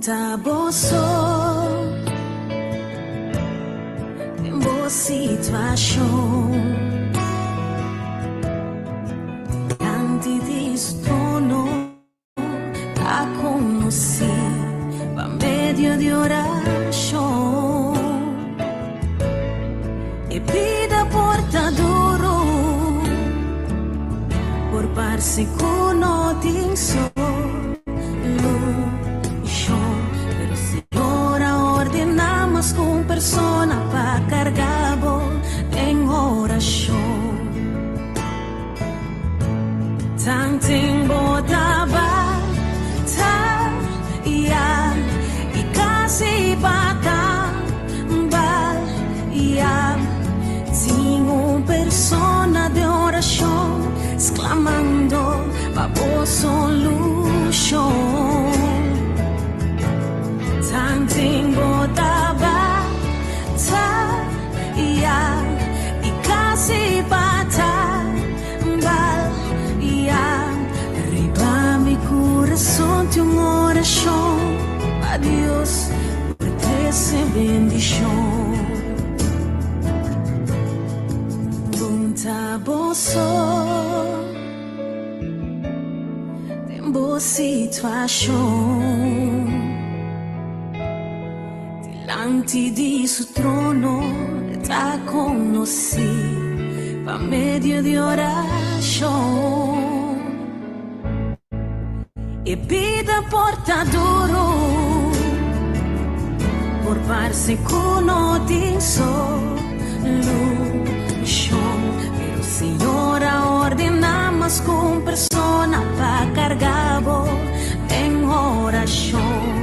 Ta bo so den bo situashon. Dilanti di su trono ta konosí pa medio di orashon. E bida por ta duru, por parse ku no tin solushon, pero Señor a ordená mas ku un persona pa karga bo den orashon. Tanten bo ta bataya i kasi pa tambaya, tin un persona den orashon sklamando pa bo solushon. Tanten bo ta bataya i kasi pa tambaya, riba mi kurason tin un orashon pa Dios por trese bendishon. Bon ta bo so den bo situashon. Dilanti di su trono e ta konosí pa medio di orashon. E bida por ta duru, por parse ku no tin solushon, pero Señor a ordená mas ku un persona pa karga bo den orashon.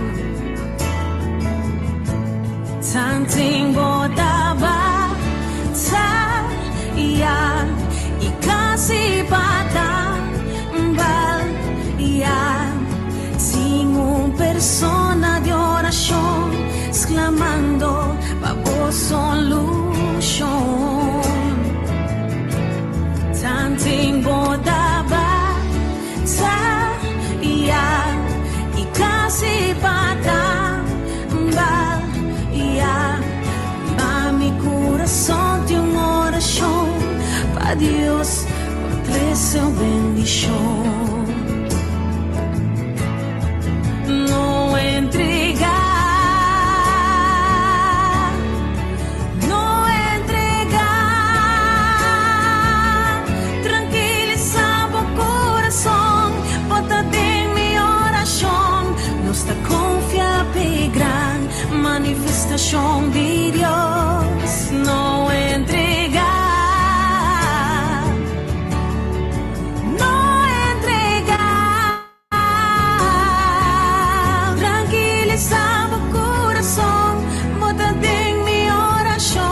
Tanten bo ta bataya i kasi pa tambaya, tin un persona di orashon sklamando pa bo solushon. Tanten bo ta bataya i kasi pa tambaya, riba mi kurason tin un orashon pa Dios por trese un bendishon. No entregá, no entregá. Trankilisá bo kurason, bo ta den mi orashon. Nos ta konfia p'e gran manifestashon di Dios. No entregá, no entregá. Trankilisá bo kurason, bo ta den mi orashon.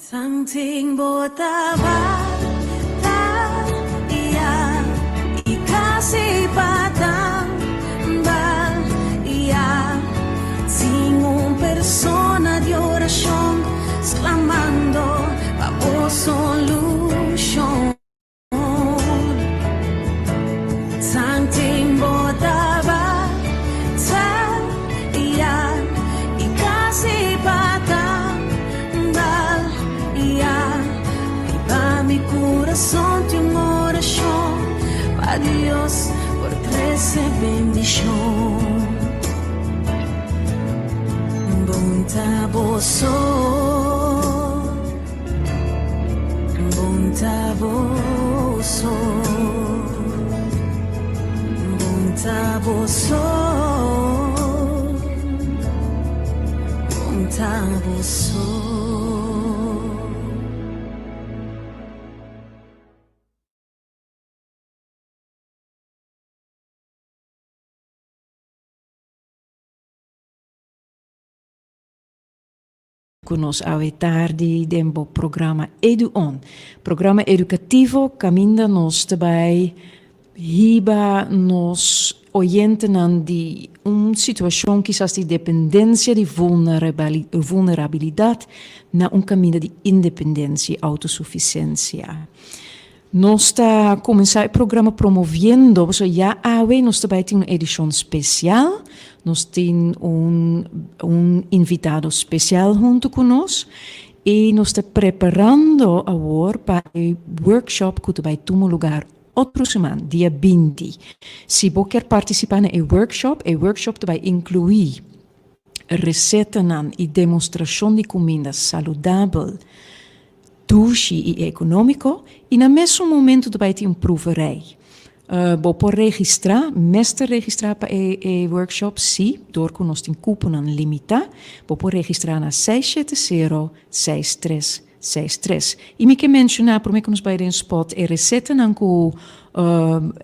Tanten bo ta bataya i kasi pa tambaya, tin un persona di orashon sklamando pa bo solushon. Tanten bo ta bataya i kasi pa tambaya, riba mi kurason tin un orashon pa Dios por trese bendishon. Bon ta bo so. Bon ta bo so, bon ta bo so, bon ta bo so. Ku nos awe tardi den bo programa Edu On, programa edukativo kaminda nos ta bai hiba nos oyentenan di un situashon kisas di dependensia, di vulnerabilidat na un kaminda di independensia i outosufisensia. Nos ta kuminsá e programa promoviendo, pasobra ya awe nos ta bai tin un edishon spesial. Nos tin un un invitado spesial huntu ku nos i nos ta preparando awor pa e workshop ku ta bai tuma lugar otro siman, dia 20. Si bo kier partisipá na e workshop, e workshop ta bai inkluí resetanan i demostrashon di kuminda saludabel, dushi i ekonómiko i na mesun momentu ta bai tin un proeverij. Bo por registrá, mester registrá pa e e workshop? Sí, dor ku nos tin kuponan limitá. Bo por registrá na 670 6363. I mi ke menshoná promé ku nos bai den spòt e resetanan ku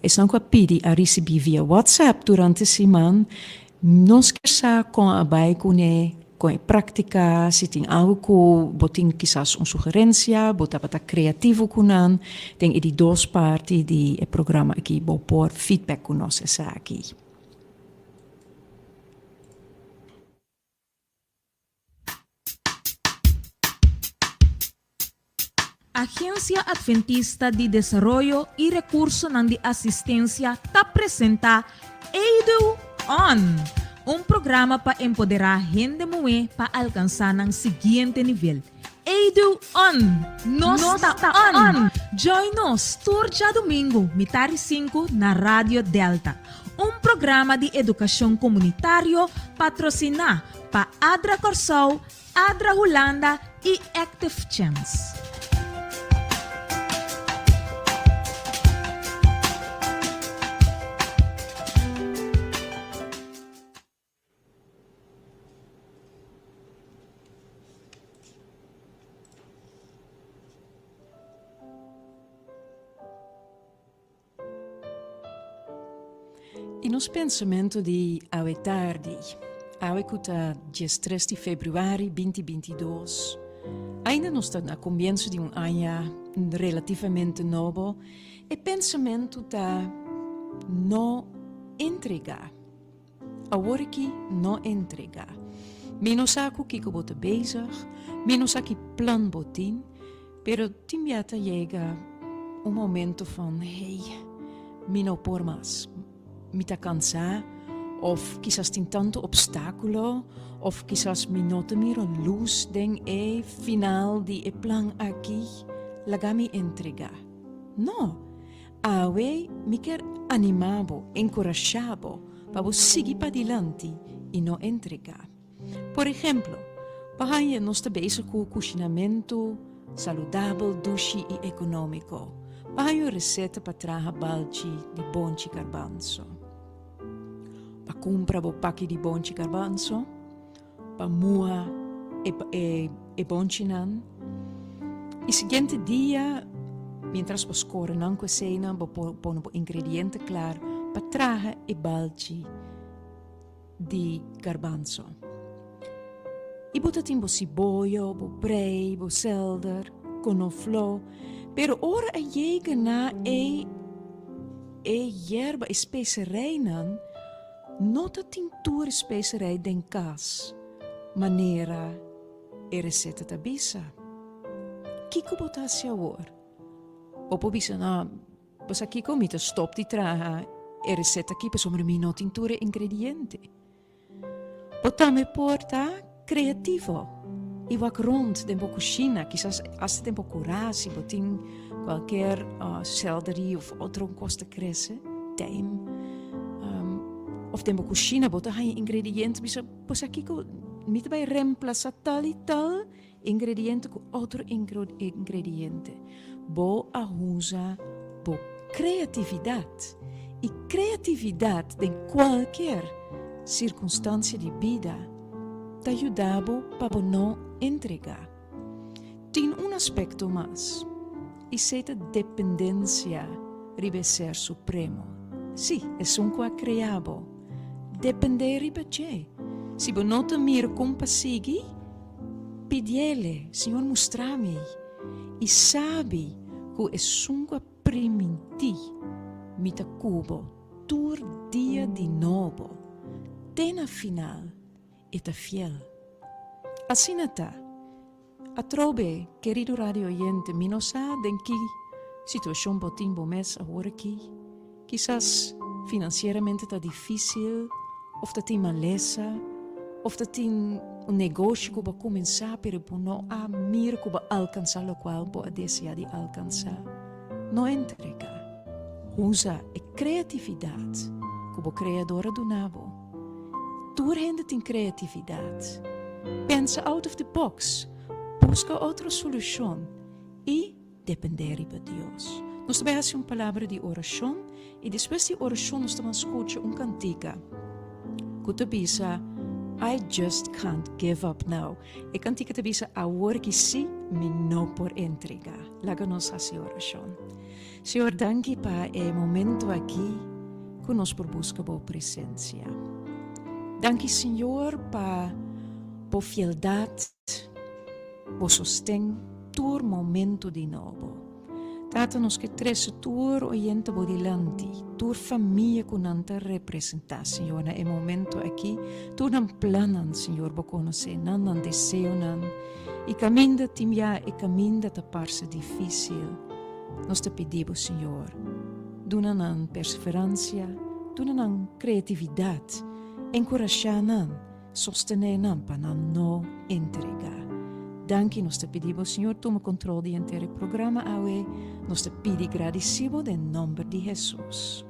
esnan ku a pidi a risibí via WhatsApp durante siman. Nos kier sa kon a bai kuné, kon e práktika, si tin algu ku bo tin kisas un sugerensia, bo tabata kreativo ku nan den e di dos parti di e programa aki, bo por feedback ku nos esaki. Agencia Adventista di Desaroyo y Recursonan di Asistencia ta presenta Edu On! Un programa pa empoderá hende muhé pa alkansá nan siguiente nivel. Edu On! Nos ta on! Join nos tur djadumingu mitari sinku na Radio Delta. Un programa di edukashon komunitario patrosiná pa ADRA Kòrsou, ADRA Hulanda i Active Chance. I nos pensamentu di awe tardi, awe ku ta 13 di februari 2022, ainda nos ta na komienso di un aña relativamente nobo, e pensamentu ta no entregá. Awor aki no entregá. Mi no sa ku kiko bo ta bezig, mi no sa ki plan bo tin, pero tin bia ta yega un momento van, hey, mi no por mas. Mi ta kansá, òf kisas tin tantu opstákulo, òf kisas mi no ta mira lus den e final di e plan aki, laga mi entregá. No! Awe mi kier animá bo, enkurashá bo pa bo sigui padilanti i no entregá. Por ehemplo, pa haña nos ta bezig ku kushinamentu saludabel, dushi i ekonómiko. Pa haña un reseta pa traha balchi di bonchi garbanzo. Pa kumpra bo paki di bonchi garbanzo. Pa muha e e bonchinan. E siguiente dia, mientras bo score nan cu eseinan, bo por pone bo ingrediente klaar pa traha e balchi di garbanzo. I bo ta tin bo siboyo, bo brei, bo selder, konoflo, pero ora a yega na e e yerba, e speserijnan, No ta tin tur specerij den cas, manera e receta ta bisa. Kico bo ta haci awor? Bo por bisa, No, bo sa kico, mi ta stop di traha e receta aki pasobra mi no tin tur e ingrediente. Bo tambe por ta creativo y wak rond den bo cushina, kisas hasta den bo cura si bo tin cualkier celery of otro cos ta crece, tijm, of den bo cushina bo ta haña ingrediente, bisa bo sa kico mi ta bay reemplaza tal y tal ingrediente cu otro ingrediente. Bo a usa bo creatividad y creatividad den cualkier circunstancia di bida ta yuda bo pa bo no entrega. Tin un aspecto mas, y esey ta dependencia riba e Ser Supremo. Sí, esun cu a crea bo. Depende riba dje. Si bo no ta mira con pa sigui, pidiele, Señor mustra mi. I sabi ku esun ku a primintí mi ta ku bo tur dia di nobo, te na final, e ta fiel. Asina ta. Atrobe, kerido radio oyente, mi no sa den ki. situashon bo tin bo mes awor aki. Kisas finansieramente ta difísil, òf ta tin malesa, òf ta tin un negoshi ku bo a kuminsá pero bo no a mira ku bo a alkansá lokual bo a deseá di alkansá. No entregá. Usa e kreatividat ku bo Kreador a duna bo. Tur hende tin kreatividat. Pensa out of the box, buska otro solushon i dependé riba Dios. Nos ta bai hasi un palabra di orashon i despues di orashon nos ta ban skucha un kantika ku ta bisa I just can't give up now. E kantika ta bisa awor ki sí mi no por entregá. Laga nos hasi orashon. Señor, danki pa e momento aki ku nos por buska bo presensia. Danki, Señor, pa bo fieldat, bo sosten tur momento di nobo. Tata, nos ke trese tur oyente bo dilanti, tur famia ku nan ta representá, Señor, na e momento aki, tur nan plannan, Señor, bo konosé nan, nan deseonan, i kaminda tin bia e kaminda ta parse difísil. Nos ta pidi bo, Señor, duna nan perseveransia, duna nan kreatividat, enkurashá nan, Sostené nan pa nan no entregá. Danki nos ta pidi bo Señor tuma control di henter e programa awe. Nos ta pidi gradisi bo den nomber di Hesus.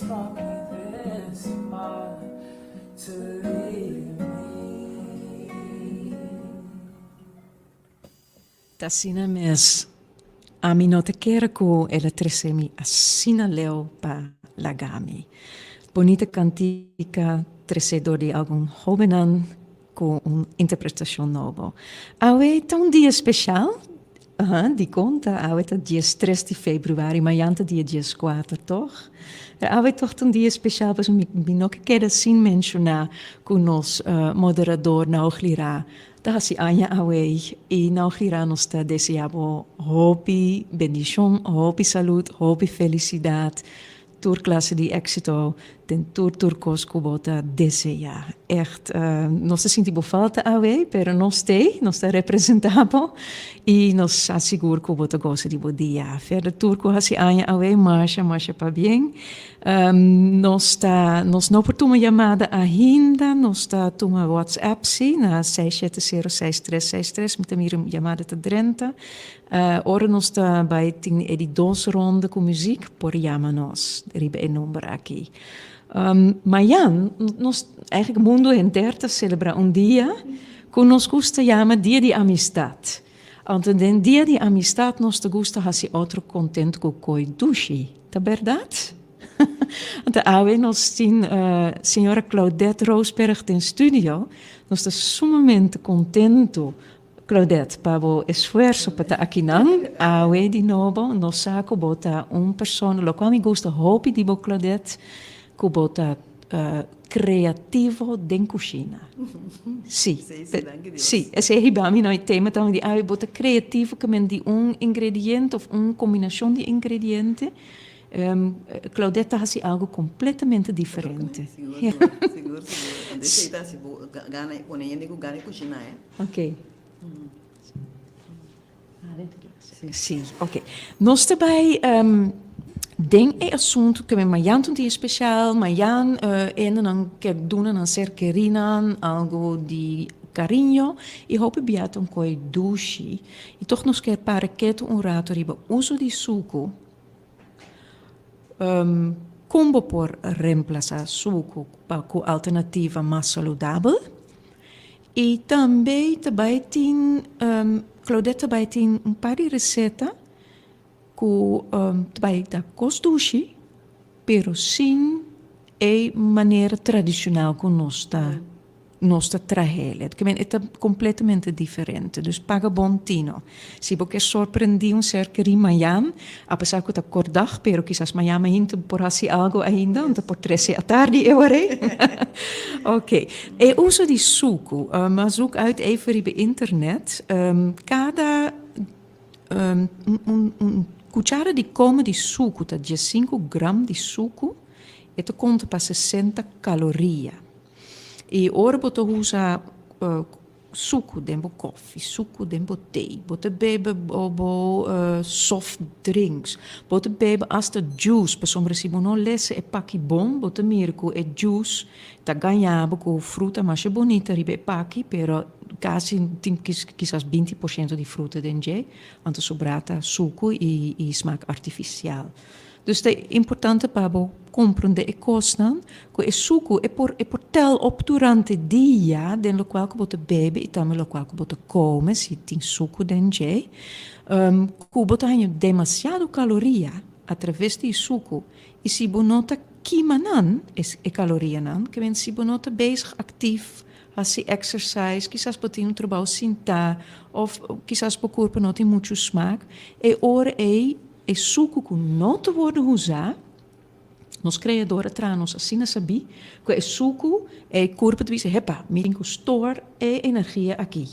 brought me this far to leave me. Ta asina mes, ami no ta kere ku el a trese mi asina leu pa laga mi. Bonita kantika tresé dor di algun hóbennan ku un interpretashon nobo. Awe ta un dia speshal, aha, dikon ta awe ta diestres di februari, mayan ta dia dieskuater tòg? Pero awe tòg ta un dia speshal pasobra mi no ke keda sin menshoná ku nos moderador Nauglira Ta hasi aña awey y nou gira nos ta desea bo hopi bendicion, hopi salud, hopi felicidad, tur clase di exito den tur tur cos cu bo ta desea. Echt nos ta sinti bo falta awey pero nos t'ey, nos ta representa bo y nos sa sigur cu bo ta gosa di bo dia. Verder tur cu hasi aña awey masha masha pabien. Nos ta, nos no por tuma yamada ainda, nos ta tuma WhatsApp si na seis shete sero seis tres seis tres, mi ta mira un yamada ta drenta. Ora nos ta bai tin e di dos ronda ku muzik por yama nos riba e number aki. Mayan nos eigenlijk mundu henter ta selebrá un dia ku nos gusta yama dia di amistat. Anto den dia di amistat nos ta gusta hasi otro kontent ku koi dushi, ta bèrdat? Anto awe nos tin señora Claudette Roosberg den studio. Nos ta sumamente kontentu, Claudette, pa bo esfuerso pa ta akinan awe di nobo. Nos sa ku bo ta un persona, lokual mi gusta hopi di bo, Claudette, ku bo ta creativo den cushina. Sí. Sí, sí, danki Dios. Sí, esei hiba mi na e tema tambe di awe bo ta creativo ke men di un ingrediente of un combinacion di ingrediente. Claudette ta haci algo completamente diferente. Sigur, sigur, sigur, sigur. Anto esei ta haci bo gana, pone hende cu gana cushina, eh. Ok. Sí, ok. Nos ta bai den e asuntu ke mayan ta un dia spesial, mayan hendenan ke duna nan ser kerinan algu di kariño i hopi bia ta un koi dushi. I tòg nos ke para ketu un ratu riba uso di suku. Kon bo por remplasá suku pa ku alternativa mas saludabel? I tambe ta bai tin, Claudette ta bai tin un par di reseta ku ta bai ta kos dushi, pero sin e manera tradishonal ku nos ta nos ta trahel. Ke men e ta kompletamente diferente. Dus paga bon tino. Si bo ke sorprendí un ser kerí mañan, apesar ku ta kòrdag, pero kisas mañan mainta bo por hasi algu ainda, anto por trese atardi e ora ei. Ok. E uso di suku, mi a zoek uit even riba internet, kada un kuchara di kome di suku ta diesinku gram di suku, e ta konta pa sesenta kaloria. I ora bo ta usa Suku den bo koffie, suku den bo thee, bo ta bebe bo soft drinks, bo ta bebe asta juice, pasobra si bo no lesa e paki bon, bo ta mira ku e juice ta gaña bo ku fruta masha bunita riba e paki, pero kasi tin kisas binti por shento di fruta den dje, anto sobrá ta suku i smak artifisial. Dus ta importante pa bo comprende e cosnan cu e sucu e por e por tel op durante dia den locual cu bo ta bebe y tambe locual cu bo ta come si tin sucu den dje cu bo ta haña demasiado caloria a traves di e sucu y si bo no ta kima nan e calorianan ke men si bo no ta bezig actief Hasi exercise, kisas bo tin un trabou sintá of kisas bo kurpo no tin muchu smak. E ora ei e suku ku no ta wòrdu usá, nos Kreador a traha nos asina sabí ku e suku e kurpo ta bisa, hepa, mi tin ku store e energia aki.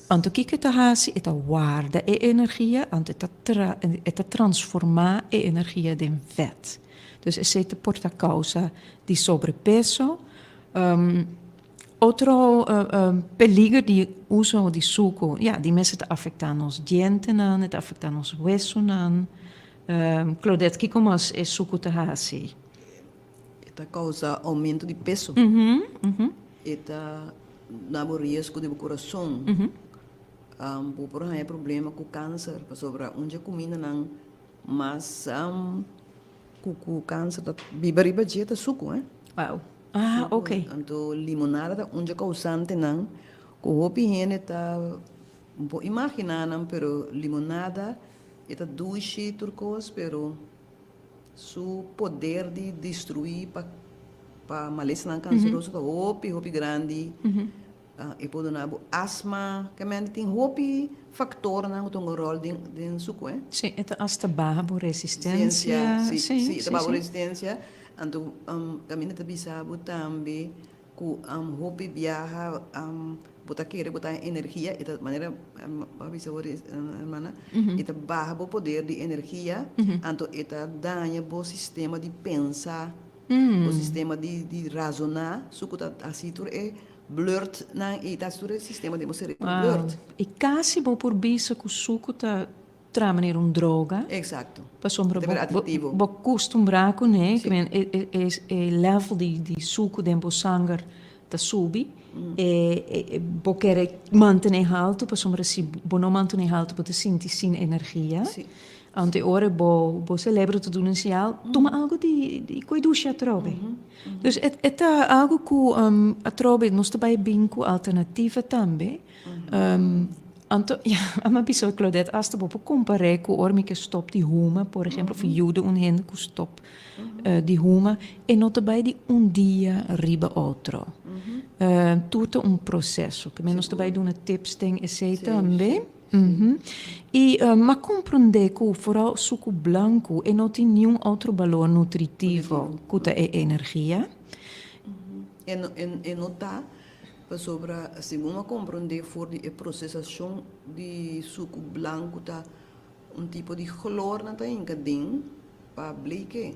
Anto kiko e ta hasi? E ta warda e energia, anto e ta tra e ta transformá e energia den vèt. Dus esei ta por ta kousa di sobrepeso. Otro peliger di uso di suku, ya, di mester ta afektá nos dientenan, e ta afektá nos wesunan. Claudette, kiko mas e suku ta hasi? E ta kousa oumento di peso. E ta da bo riesgo di bo kurason. Bo por haña problema ku kanser pasobra un dje kumindanan mas. ku ku kanser ta biba riba dje ta suku eh. Wow. Ah, ok. Anto limonada ta un dje kousantenan ku hopi hende ta un por imaginá nan pero limonada e ta dushi tur kos pero su poder di destruí pa pa malesanan kanseroso ta hopi hopi grandi. E por duna bo asma, kementi tin hopi factornan ku ta hunga rol den den suku eh. Sí, e ta hasta baha bo resistencia. Sí, sí, e ta baha bo resistencia. Anto kaminda ta bisa bo tambe ku hopi biaha bo ta kere bo ta haña energia, e ta manera bo a bisa wor hermana, e ta baha bo poder di energia, anto e ta daña bo sistema di pensa, bo sistema di razoná, suku ta hasi tur e Blurred nan i ta tur e sistema den bo cerebro blurred. I kasi bo por bisa ku suku ta traha manera un droga. Exacto. Pasobra Ta bira adictivo. bo kustumbrá kuné, ke men e e level di di suku den bo sanger ta subi, e bo kere mantené haltu pasobra si bo no mantené haltu bo ta sinti sin energia. Anto e ora bo bo celebro ta duna un señal, tuma algu di di koe dushi atrobe. Dus e e ta algu ku atrobe nos ta bai bin ku alternativa tambe. Anto ya a bisa Claudette asta bo por kompar'é ku ora mi ke stòp di huma por ehempel òf yuda un hende ku stòp di huma e no ta bai di un dia riba otro. Tur ta un proseso. Nos ta bai duna tips den esei tambe. I m'a komprondé ku foral suku blanku e no tin niun otro balor nutritivo ku ta e energia. E no ta, pasobra segun m'a komprondé for di e prosesashon di suku blanku ta un tipo di chlor nan ta hinka den pa bleike.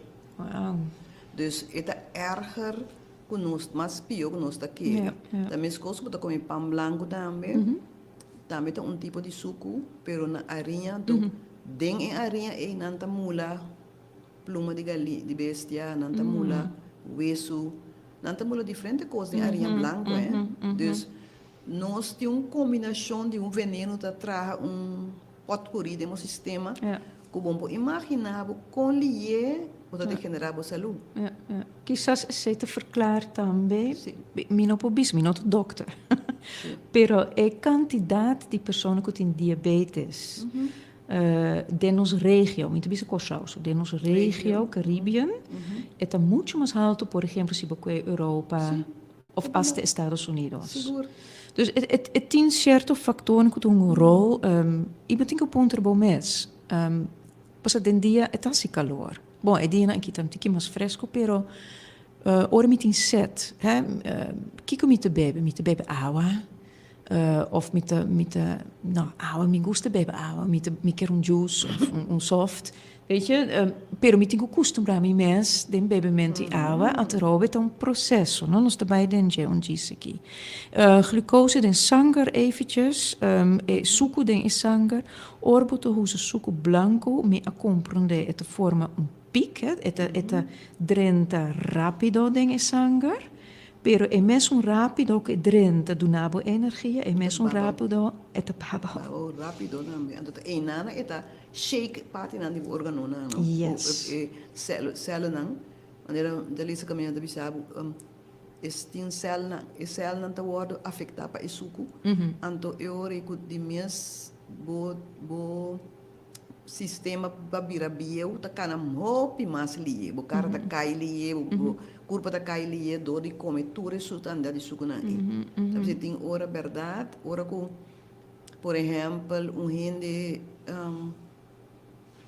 Dus e ta erger ku nos, mas pio ku nos ta kere. Ta meskos ku bo ta kome pan blanku tambe. Tambe ta un tipo di suku, pero na ariña anto den e ariña ei nan ta mula pluma di gali di bestia, nan ta mula wesu, nan ta mula diferente kos den ariña blanku eh. Dus nos tin un kombinashon di un veneno ta traha un potpuri den bo sistema ku bo no por imaginá bo kon lié bo ta degenerá bo salú. Kisas esei ta verklaar tambe, mi no por bisa, mi no ta dokter, pero e kantidat di persona ku tin diabetes den nos regio, mi ta bisa Kòrsou, so den nos regio Caribbean, e ta muchu mas haltu por ehempel si bo kue Europa òf asta Estados Unidos. Dus e tin sierto faktornan ku ta hunga un rol i bo tin ku puntra bo mes. Pasobra den dia e ta hasi kalor. Bon, e dianan aki ta un tiki mas fresco, pero ora mi tin set, hè, kiko mi ta bebe? Mi ta bebe awa, of mi ta, mi ta, no, awa, mi gusta bebe awa, mi ta, mi kier un juice of un soft, weet je. Pero mi tin ku kustumbrá mi mes den bebemento di awa, anto robe ta un proseso, no? Nos ta bai den dje un djis aki. Glucose den sanger eventjes, e suku den e sanger. Ora bo ta usa suku blanku, mi a komprondé e ta forma un pik, e ta e ta drenta rápido den e sanger, pero e mesun rápido ku e drenta duna bo energia, e mesun rápido e ta baha bo. Baha bo rápido tambe. Anto ta einana e ta shake partinan di bo organonan, no? Yes. E sèlunan, manera Dalisa Camino ta bisa bo, Es tin sèlnan, e sèlnan ta wòrdu afektá pa e suku, anto e ora ei ku di mes bo bo sistema pa bira bieu ta kana hopi mas lihe, bo kara ta kai lihe, bo kurpa ta kai lihe dor di kome tur e sustansia di sukunan ei. Ta bisa tin ora bèrdat, ora ku por ehèmpel un hende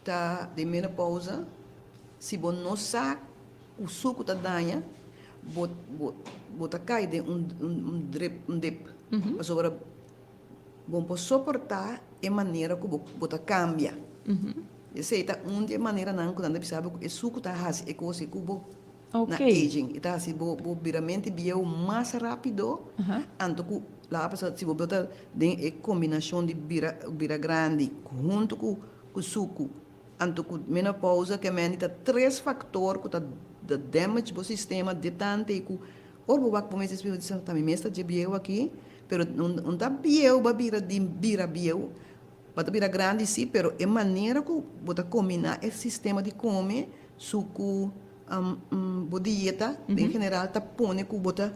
Ta den menopausa, si bo no sa ku suku ta daña, bo bo bo ta kai den un un drip un dip. Pasobra bo no por soportá e manera ku bo bo ta kambia. Esei ta un di e maneranan ku nan ta bisa bo ku e suku ta hasi e kos ei ku bo na aging. E ta hasi bo bo biramenti bieu mas rápido, anto ku laga pasa si bo ta den e kombinashon di bira bira grandi huntu ku ku suku anto ku menopausa ke mende ta tres faktor ku ta damage bo sistema de tante ku ora bo wak bo mes bo bisa ta mi mes ta dje bieu aki pero no ta bieu bo a bira di bira bieu bo ta bira grandi si pero e manera ku bo ta kombina e sistema di kome. Suku, bo dieta den general ta pone ku bo ta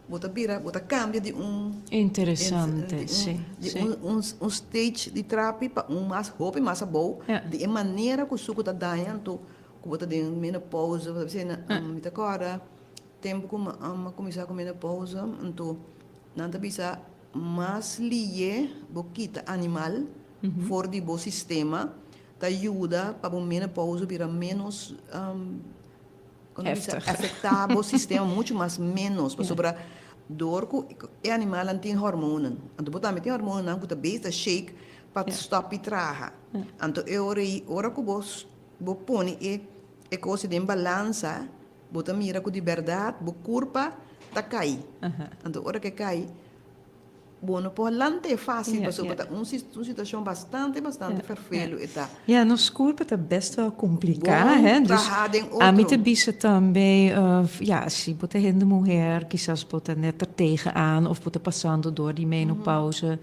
bo ta bira bo ta kambia di un Interesante, si, di si. un un stage di trapi pa un mas hopi mas abou di e manera ku suku ta daña anto ku bo ta den menopausa bo ta bisa mi ta kòrda tempu ku mi a kuminsá ku menopausa anto nan ta bisa mas liye bo kita animal for di bo sistema Ta yuda pa bo menopausa bira menos Heftig. afecta bo sistema mucho mas menos pasobra door cu e animalnan tin hormonen anto bo tambe tin hormonennan cu ta bezig ta shake pa stop di traha anto e ora ei ora cu bo bo pone e e cos ei den balansa bo ta mira cu di berdad bo curpa ta cay anto ora cu e cay Bo no por lanta e fácil pasobra ta un situacion bastante bastante ferfelu e ta. Ja, nos curpa ta best wel complica, Bon hè. Dus traha den ami otro. ta bisa tambe, ja, si bo ta hende muher, kisas bo ta net er tegenaan of bo ta pasando door di menopauze,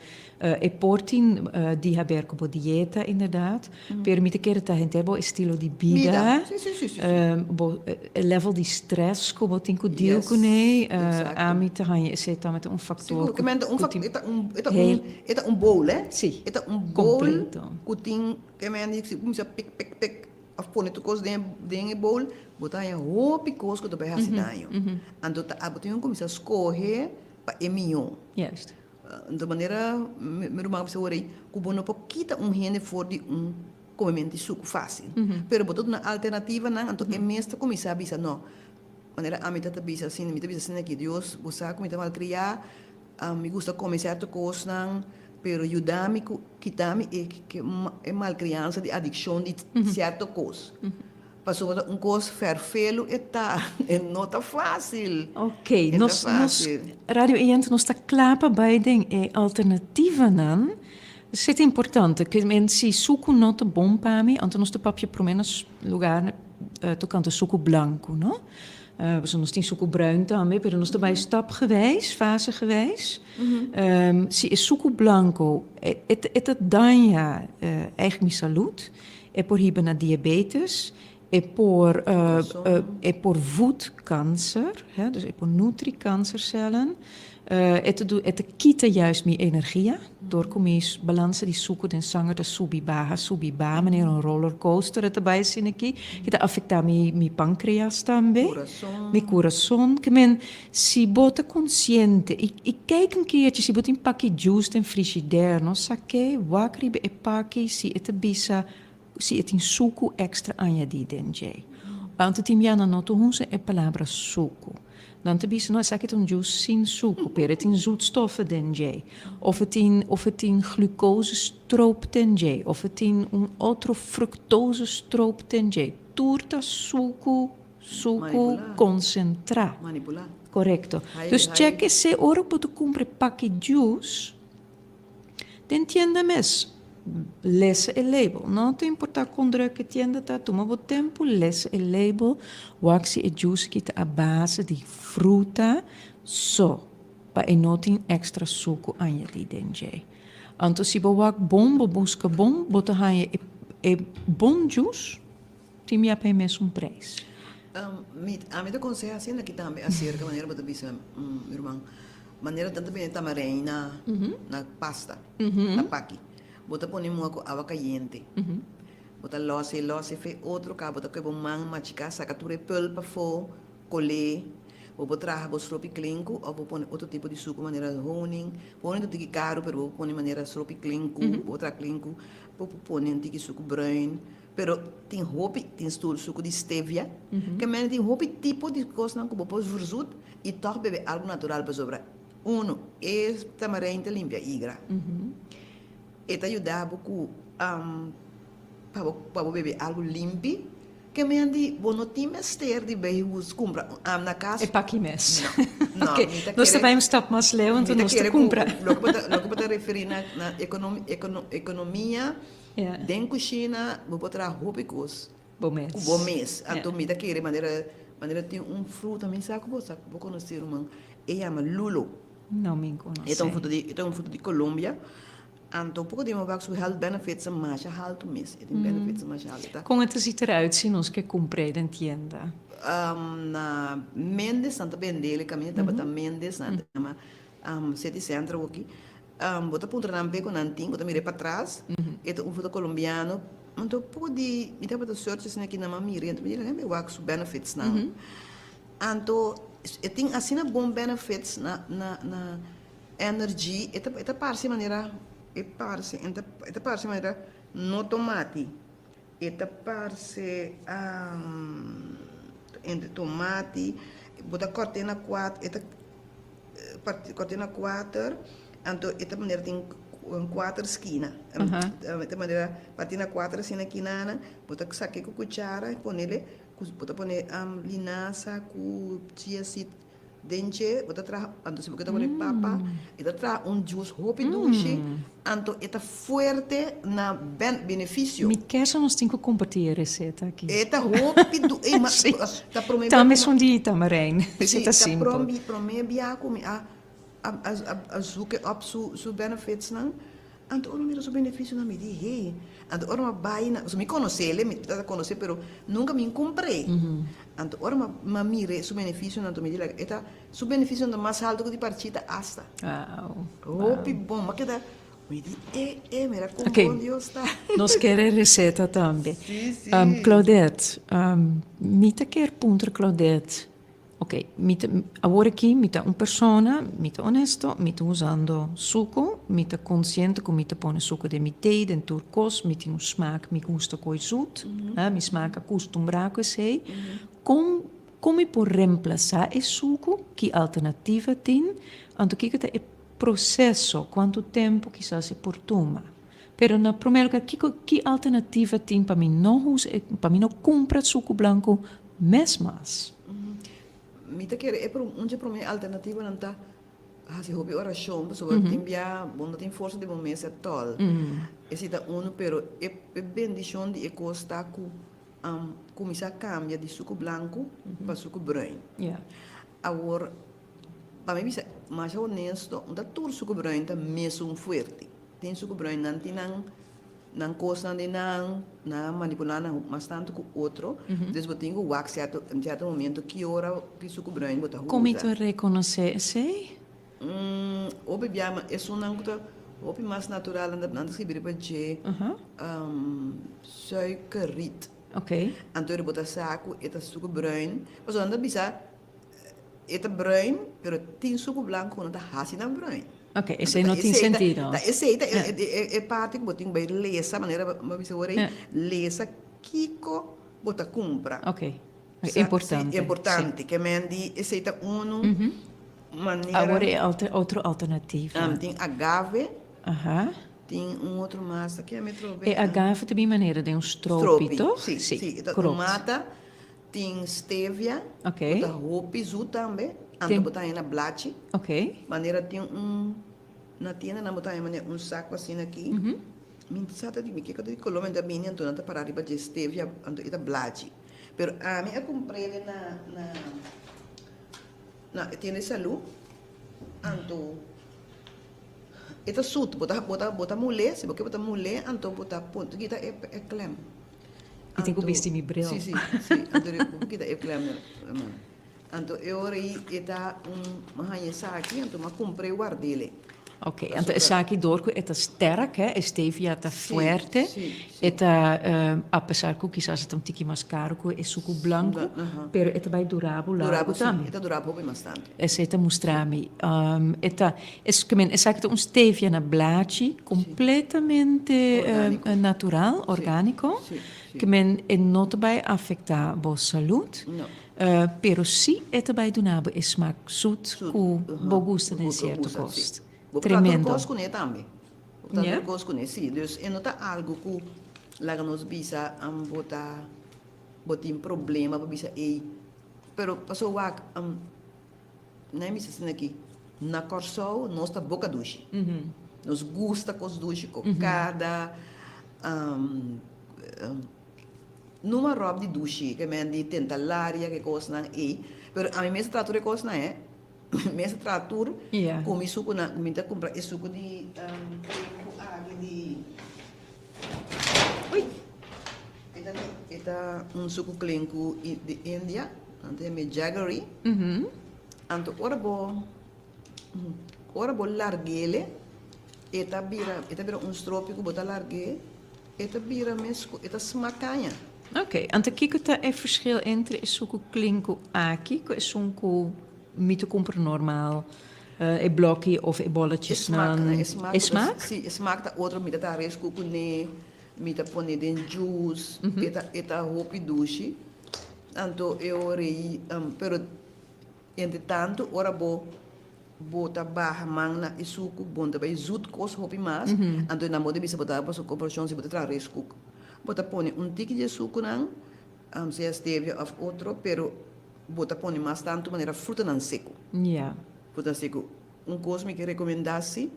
e por tin di haber cu bo dieta inderdaad, pero mi ta kere ta henter bo estilo di bida, Bida. Sí, sí, sí, sí, sí. bo level di stress cu bo tin cu deal Yes, cune, exacto. ami ta haña esey tambe ta un factor Sigur, cu ke men ta un cu tin e ta un e ta heel un e ta un bowl, eh? Sí, E ta un bowl completo. cu tin ke men di si cuminsa pik pik pik of pone tur cos den den e bowl, bo ta haña hopi cos cu ta bay haci daño. Anto ta abo tin cu cuminsa scoge pa e miho. Juist. Di manera mi ruman a bisa ora ei ku bo no por kita un hende for di un komementu di suku fásil. Pero bo ta duna alternativanan, anto e mes ta kuminsá bisa no. Manera ami ta ta bisa asina, mi ta bisa asina aki, Dios, bo sa ku mi ta malkriá, mi gusta kome sierto kosnan, pero yuda mi ku kita mi e e malkriansa di adikshon di sierto kos. Pasobra ta un kos ferfelu e ta, e no ta fásil. Ok, E ta nos, nos fásil. radio oyente nos ta kla pa bai den e alternativanan. Esei ta importante, ke men si suku no ta bon pa mi, anto nos ta papia promé na lugar tokante suku blanku, no? Pasobra nos tin suku bruin tambe, pero nos ta bai stapgewijs, fasegewijs. Si e suku blanku e ta e ta daña eigenlijk mi salud. E por hiba na diabetes, e por e por voed kanser, hè, dus e por nutri kansercellen. E ta e ta kita juist mi energia door ku mi balansa di suku den sanger ta subi baha, subi baha, manera un rollercoaster e ta bai asina aki, ki ta afecta mi mi pancreas tambe, mi kurason. Ke men si bo ta konsiente i i kijk un keertje si bo tin paki juice den frigidair no sak'é wak riba e paki si e ta bisa si e tin suku extra añadí den dje. Anto tin bia nan no ta usa e palabra suku. Nan ta bisa no esaki ta un juice sin suku pero e tin zoetstoffen den dje of e tin of e tin glucosestroop den dje of e tin un otro fructosestroop den dje. Tur ta suku Suku konsentrá. Manipulá. Korekto. Dus chèk esei ora ku bo ta kumpra e paki juice den tienda mes. Lesa e label. No ta importá kon drùk e tienda ta, tuma bo tempu, lesa e label, wak si e juice aki ta a base di fruta so, pa e no tin èkstra suku añadí den dje. Anto si bo wak bon, bo buska bon, bo ta haña e bon juice. Tin bia pa e mesun prijs. Mi, ami ta konseha asina aki tambe aserka manera bo ta bisa mi ruman, manera nan ta bini tamarijn na na pasta, na paki. Bo ta pone mua ku awa kayente. Bo ta lòs e lòs e fe otro ka bo ta kohe bo man machiká saka tur e pulp afó, kolé. Bo por traha bo stropi klinku òf bo pone otro tipo di suku manera honing. Honing ta tiki karu pero bo por pone manera stropi klinku, bo por traha klinku. Bo por pone un tiki suku bruin. Pero tin hopi, tin stoel suku di stevia, ke mende tin hopi tipo di kosnan ku bo por verzoet i tòg bebe algu natural pasobra uno e tamarijn ta limpia igra, e ta yuda bo ku pa bo pa bo bebe algu limpi, ke mende bo no tin mester di bai hus kumpra na kas. E paki mes. No, no, Oké, mi ta nos ta kere bai un stap mas leu mi anto ta nos ta kere ku kumpra. loke bo ta loke bo ta referí na na ekonomia. Den kushina bo por traha hopi kos Bo mes. ku bo mes. Anto mi ta kere manera manera tin un fruta mi sa ku bo sa bo konosé ruman e yama lulo. No mi konosé. E ta un fruta di e ta un fruta di Colombia. Anto poko di mi wak su health benefits masha haltu mes. E tin benefits masha haltu. Ta. Kon e ta ziet eruit si nos ke kumpr'é den tienda? Na Mendes nan ta bend'é, kaminda tabata Mendes nan ta yama City Center awoki. Bo ta puntra nan p'e ku nan tin, bo ta mir'é patras, e ta un fruta kolombiano. Anto poko di mi tabata search asina aki nan m'a mir'é, anto mi di laga mi wak su benefits nan. Anto e tin asina bon benefits na na na energy, e ta e ta parse manera e parse e ta e ta parse manera no tomati, e ta parse entre tomati, bo ta kòrt'é na kuater e ta kòrt'é na kuater, anto e ta manera tin kuater skina, e ta manera parti na kuater asina kinanan, bo ta sak'é ku kuchara i ponele Bo ta pone linasa ku chia seed den dje, bo ta traha, anto si bo ke ta pone papa, e ta traha un juice hopi dushi, anto e ta fuerte na benefisio. Mi ke sa nos tin ku kompartí e reseta aki. E ta hopi du, ey ma ta prome bia Tambe esun di tamarijn, Si, ta ta simpel. prome bia ku mi a a zoek op su benefitsnan. Anto ora mi mira su beneficionan mi di hey, anto ora mi bai na, mi conoce'le, mi tata conoce pero nunca mi cumpr'e. Anto ora mi a mira su beneficionan anto mi di like e ta su beneficionan ta mas halto cu di parchita asta. Wow. Hopi bon, mi a keda mi di e e mira con bon Dios ta. Nos kier e receta tambe. Si si. Claudette, mi ta kier puntra Claudette. Ok, mi ta, awor aki mi ta un persona, mi ta honesto, mi ta usando suku, mi ta konsiente ku mi ta pone suku den mi tee, den tur kos, mi tin un smaak, mi gusta koi zoet, ha, mi smaak a kustumbrá ku esei. Kon, kon mi por remplasá e suku? Ki alternativa tin? Anto kiko ta e proseso? Kuantu tempu kisas e por tuma? Pero na promé lugar, kiko, ki alternativa tin pa mi no usa e, pa mi no kumpra suku blanku mes mas? Mi ta kere e un dje promé alternativanan ta hasi hopi orashon pasobra tin bia bo no tin forsa di bo mes etòl. Esei ta unu, pero e bendishon di e kos ta ku kuminsá kambia di suku blanku pa suku bruin. Awor, pa mi bisa masha honesto, no ta tur suku bruin ta mesun fuerte. Tin suku bruin nan tin nan nan kosnan di nan, nan a manipulá nan mas tantu ku otro, dus bo tin ku wak sierto en sierto momento ki ora ki suku bruin bo ta usa. Kon mi ta rekonosé esei? Hopi bia ma esunnan ku ta hopi mas natural nan ta nan ta skibi riba dje suikerriet. Anto bo ta sa ku e ta suku bruin, pasobra nan ta bisa e ta bruin pero tin suku blanku ku nan ta hasi nan bruin. Ok, esei no tin sentido. Ta esei ta e parti ku bo tin bai lesa, manera bo a bisa ora ei, lesa kiko bo ta kumpra. Ok, importante. Si, importante. Ke men di esei ta unu manera. Awor e otro alternativa. Tin agave. Tin un otro mas, ta keme trobe. E agave ta bin manera den un stropi, toch? Si, si, e ta un mata. Tin stevia, ku ta hopi zoet tambe, anto bo ta haña na blachi. Manera tin un, na tiendanan bo ta haña manera un saku asina aki. Mi sa ta di mi kiko ta di koló, mi ta bini anto nan ta para riba dje stevia, anto e ta blachi. Pero ami a kumpr'e na na na e tienda di salú, anto e ta zoet, bo ta bo ta bo ta mul'é, si bo ke bo ta mul'é anto bo ta pon kita e klem. Mi tin ku bisti mi bril. Sí, sí, sí. Anto bo kita e klem man. Anto e ora ei e ta un mi haña esaki, anto mi a kumpr'é i ward'é. Ok, anto esaki dor ku e ta sterk, hè, e stevia ta fuerte, e ta apesar ku kisas e ta un tiki mas karu ku e suku blanku, pero e ta bai dura bo largu tambe. E ta dura bo hopi mas tantu. Esei ta mustra mi. E ta, esaki ta un stevia na blachi completamente natural, orgánico. Ke men e no ta bai afecta bo salud, pero si e ta bai duna bo e smaak zoet ku bo gusta den cierto kos. Bo por traha tur kos kuné tambe. Bo por traha tur kos kuné, si. Dus e no ta algu ku laga nos bisa bo ta, bo tin problema pa bisa ey. Pero paso wak nan e bisa asina aki, na Kòrsou nos ta boka dushi. Nos gusta kos dushi, kokada, numa ròp di dushi, ke men di tenta laria, ke kosnan ei. Pero ami mes ta traha tur e kosnan e, mi mes ta traha tur ku mi sukunan, mi ta kumpra e suku di krem ku abi. E ta un suku klinku di India, nan ta yam'é jaggery. Anto ora bo ora bo larg'ele e ta bira e ta bira un stropi ku bo ta larg'é e ta bira mes ku e ta smak kaña. Oké, anto kiko ta e verschil entre e suku klinku aki ku esun ku mi ta kumpra normal, e blòki òf e E smak, bòlletjesnan? e smak E smak? Si, e smak ta otro, mi ta ta res ku kuné. Mi ta pone den juice, e ta e ta hopi dushi. Anto e ora ei, pero entre tanto ora bo bo ta baha man na e suku, bo no ta bai zoet kos hopi mas, anto nan bo ta bisa bo ta paso komparashon si bo ta traha riskoek. Bo ta pone un tiki di e sukunan, sea stevia òf otro, pero bo ta pone mas tantu manera frutanan seku. Frutanan seku. Un kos mi ke rekomendá si.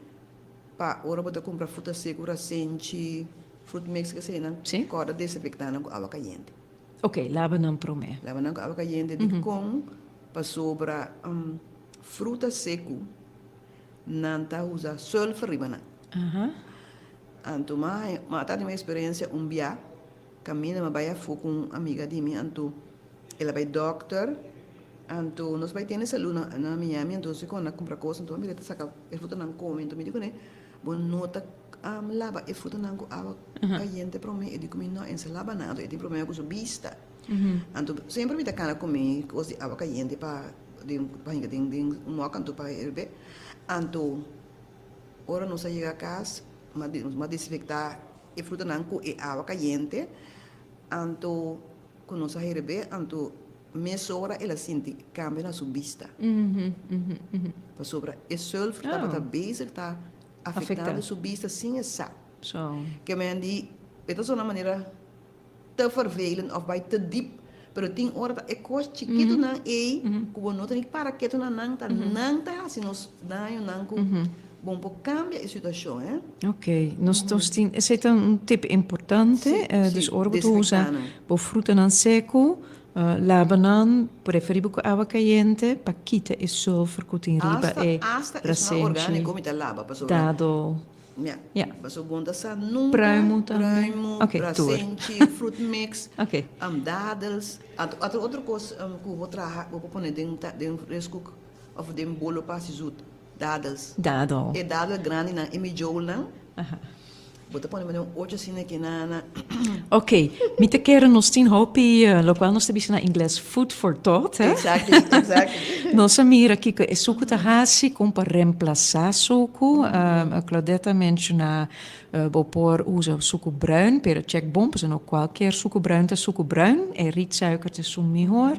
Pa ora bo ta kumpra fruta seku, rasenchi, fruit mix eseinan, Sí. kòrda desinfektá nan ku awa kayente. Oké, laba nan promé. Laba nan ku awa kayente dikon? Pasobra fruta seku nan ta usa sulfur riba nan. Aha. Anto mi a ta tin un eksperensia un bia kaminda mi a bai afó ku un amiga di mi anto el a bai dòkter anto nos bai tene salú na Miami anto nos a kumpra kos anto mi mira ta saka E frutanan come, enton mi di cune, bo no ta laba e frutanan cu awa cayente prome? E di cu mi, no, en sa laba nan. Anto e tin problema cu su bista. Anto semper mi ta cana cu mi cos di awa cayente pa den pa hinca den den un mok anto pa herbe. Anto ora nos a yega cas, mi a desinfecta e frutanan cu e awa cayente, anto cu nos a herbe, anto Mesora el a sinti kambio na su bista. Pasobra e sulfur tabata bezig ta afektando su bista sin e sa. Ke men di e ta sona manera te vervelend of bai te diep, pero tin ora ta e kos chikitonan ei ku bo no ta ni para ketu na nan, ta nan ta hasi nos dañonan ku bo no por kambia e situashon, eh. Ok, nos nos tin, esei ta un tip importante, dus ora bo ta usa bo frutanan seku, Laba nan, preferibel ku awa kayente, pa kita e sulfur ku tin riba e rasenchi, dadel, ya. Pruimu tambe. Ok, tur. Ok. Dadel. Aha. Bo ta pone manera un ocho asina aki na na. Ok, mi ta kere nos tin hopi locual nos ta bisa na ingles food for thought, hè? Exactly, exactly. Nos a mira kiko e suku ta hasi, kon pa reemplasa suku. Claudette a menciona bo por usa suku bruin, pero check bon pasobra no cualkier suku bruin ta suku bruin, e rietsuiker ta esun mihor.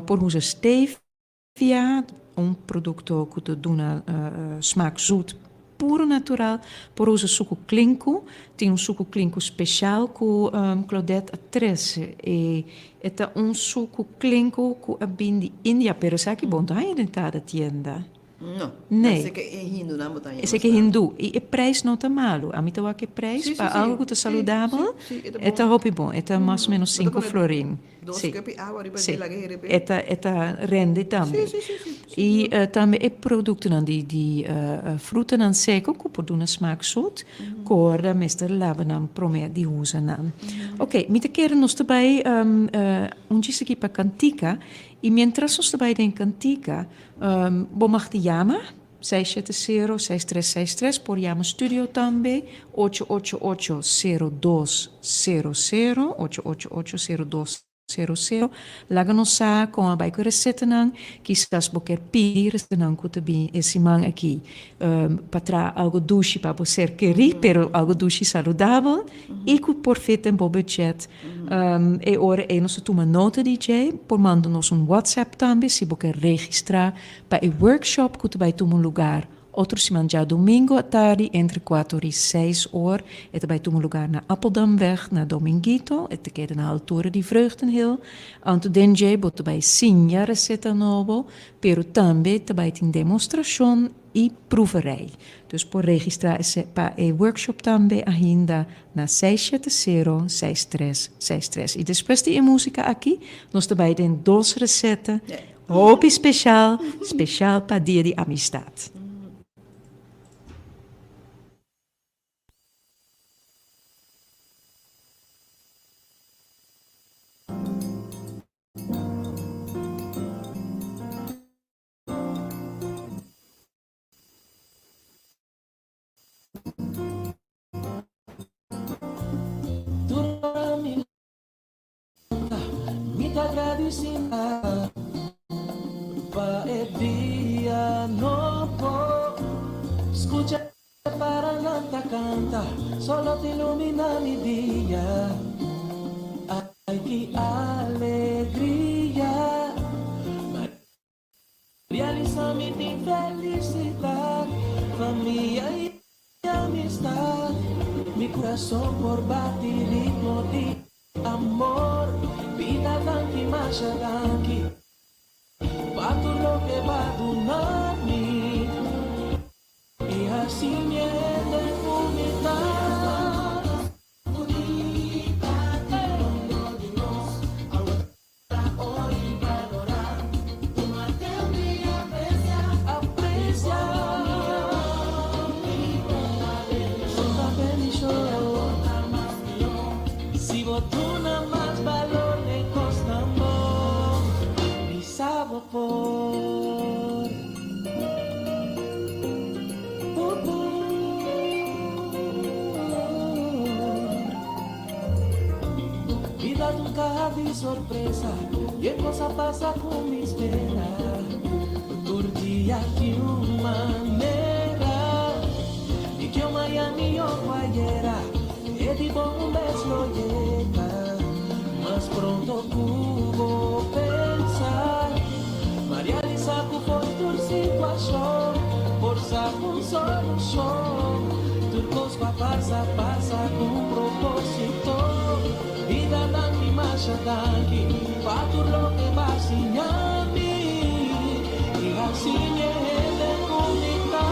Por usa stevia. Via un produkto ku ta duna smaak zoet puru natural. Por usa suku klinku. Tin un suku klinku speshal ku Claudette a trese. E e ta un suku klinku ku a bin di India, pero esaki bo no ta haña den kada tienda. No. Nee. Esei ke e hindunan bo ta haña. Esei ke hindu. I e prijs no ta malu. Ami ta wak e prijs pa algu ku ta saludabel, e ta hopi bon. E ta mas o menos sinku florin. Dos Sí. cup di awa riba Sí. dje laga herebe. E ta e ta rende tambe. Sí, sí, sí, sí. I tambe e produktonan di di frutanan seko ku por duna smak sut, korda mester laba nan promé di usa nan. Oké, mi ta kere nos ta bai un djis aki pa kantika i mientras nos ta bai den kantika bo mag di yama 670 6363 por yama studio tambe 888 0200 888 0200 laga nos sa kon a bai ku e resetanan kisas bo kier pidi resetanan ku ta bin e siman aki pa traha algo dushi pa bo ser kerí pero algo dushi saludabel i ku por fit den bo budget e ora ei nos ta tuma nota di dje por manda nos un whatsapp tambe si bo kier registra Pa e workshop ku ta bai tuma lugar otro siman djadumingu atardi entre kuater i seis or. E ta bai tuma lugar na Appeldamweg na Dominguito. E ta keda na altura di Vreugdenhil. Anto den dje bo ta bai siña reseta nobo, pero tambe ta bai tin demostrashon i proeverij. Dus por registrá ese pa e workshop tambe ainda na seis shete sero seis tres seis tres. I despues di e músika aki nos ta bai den dos reseta. Hopi special, special pa Dia di Amistad. Mi ta gradisí pa e dia nobo. Skucha paranan ta kanta, solo ta iluminá mi dia. Ai ki alegria. Realisá mi tin felisidat, famia i amistat. Mi kurason por bati ritmo di amor. Bida danki, masha danki pa tur loke b'a duna mi. I hasi mi hende ku mi ta. Bida ta un kaha di sorpresa i e kos a pasa ku mi spera. Tur dia tin un manera i ke un mañan mihó ku ayera. E di bon un bes lo yega mas pronto ku bo pensa. Ma realisa ku for tur situashon por sa un solushon. Tur kos ku a pasa, pasa ku un propósito. Bida danki, masha danki pa tur loke b'a siña mi i hasi mi e hende ku mi ta.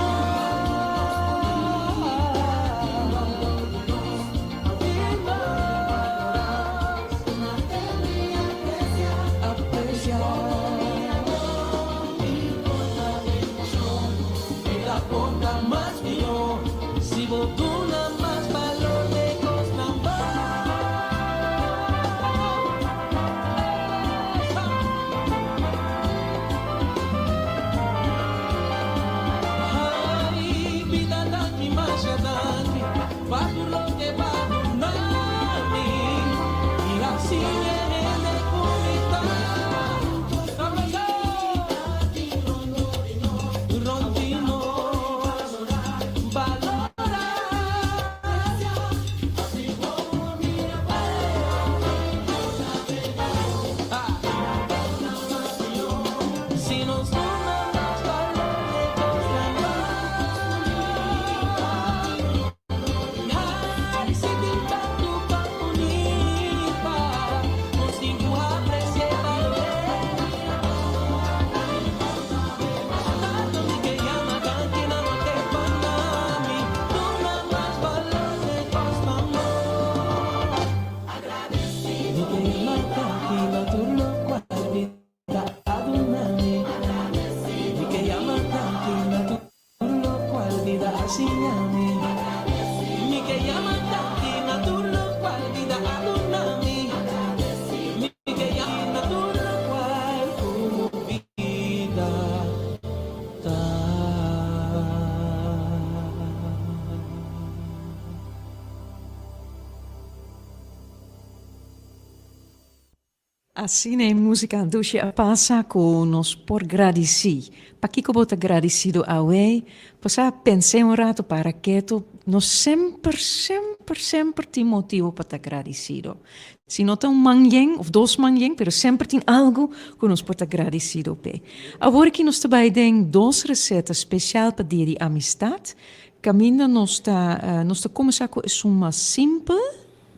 Asina e musica dushi a pasa cu nos por gradici. Pakico bo ta gradicido awe? Pasá pens'é un rato para keto, nos semper, semper, semper tin motibo pa ta gradicido. Si no ta un man yen of dos man yen, pero semper tin algo cu nos por ta gradicido p'e. Awor aki nos ta bay den dos receta special pa Dia di Amistad. Caminda nos ta, nos ta cuminsa cu esun mas simpel.